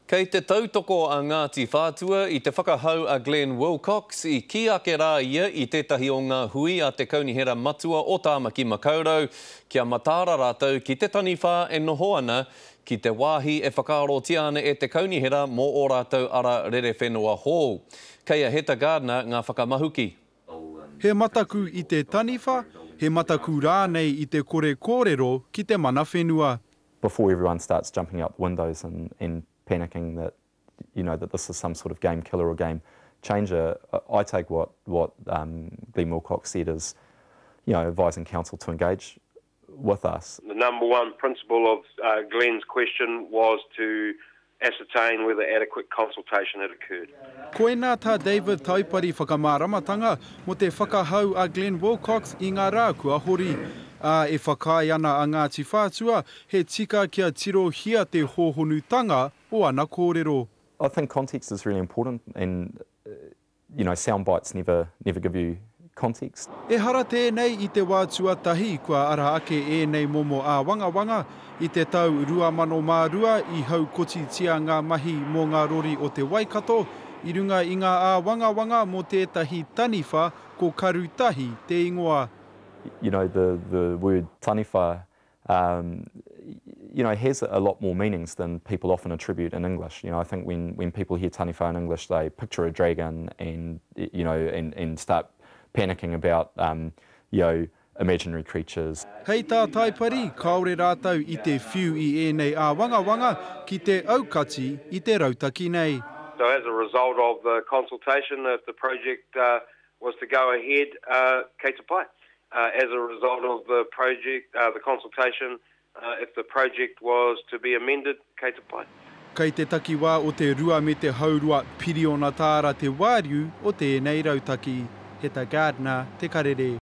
Kei te tautoko a Ngāti Whātua i te whakahau a Glenn Wilcox i kī ake rā ia i tētahi o ngā hui a te Kaunihera Matua o Tāmaki Makaurau kia mataara rātou ki te taniwha e noho ana ki te wāhi e whakaarotia ana e te Kaunihera mō ō rātou ara rerewhenua hou. Kei a Heta Gardiner ngā whakamahuki. He mataku i te taniwha, he mataku rānei i te kore kōrero ki te mana whenua. Before everyone starts jumping out the windows and and panicking that you know that this is some sort of game killer or game changer, I take what what um, Glenn Wilcox said as you know advising council to engage with us. The number one principle of uh, Glenn's question was to ascertain whether adequate consultation had occurred. Koinā tā David Taupari whakamāramatanga mō te whakahau a Glenn Wilcox i ngā rā kua hori. Ā, e whakaae ana a Ngāti Whātua he tika kia tirohia te hōhonutanga o ana kōrero. I think context is really important and you know, sound bites never, never give you context. Ehara tēnei i te wā tuatahi kua ara ake ēnei momo āwangawanga, i te tau 2002 i haukotitia ngā mahi mō ngā rori o te Waikato i runga i ngā āwangawanga mō tētahi taniwha ko Karutahi te ingoa. You know, the, the word taniwha um, you know, has a lot more meanings than people often attribute in English. You know, I think when, when people hear taniwha in English, they picture a dragon and, you know, and, and start panicking about, um, you know, imaginary creatures. Hei tā Taipari, kāore rātou i te whiu i ēnei āwangawanga ki te aukati i te rautaki nei. So as a result of the consultation, if the project uh, was to go ahead, uh, kei te pai. Uh, as a result of the project, uh, the consultation, uh, if the project was to be amended, kei te pai. Kei te takiwā o te rua me te haurua piriona tāra te wāriu o tēnei rautaki. Heta Gardiner, Te Karere.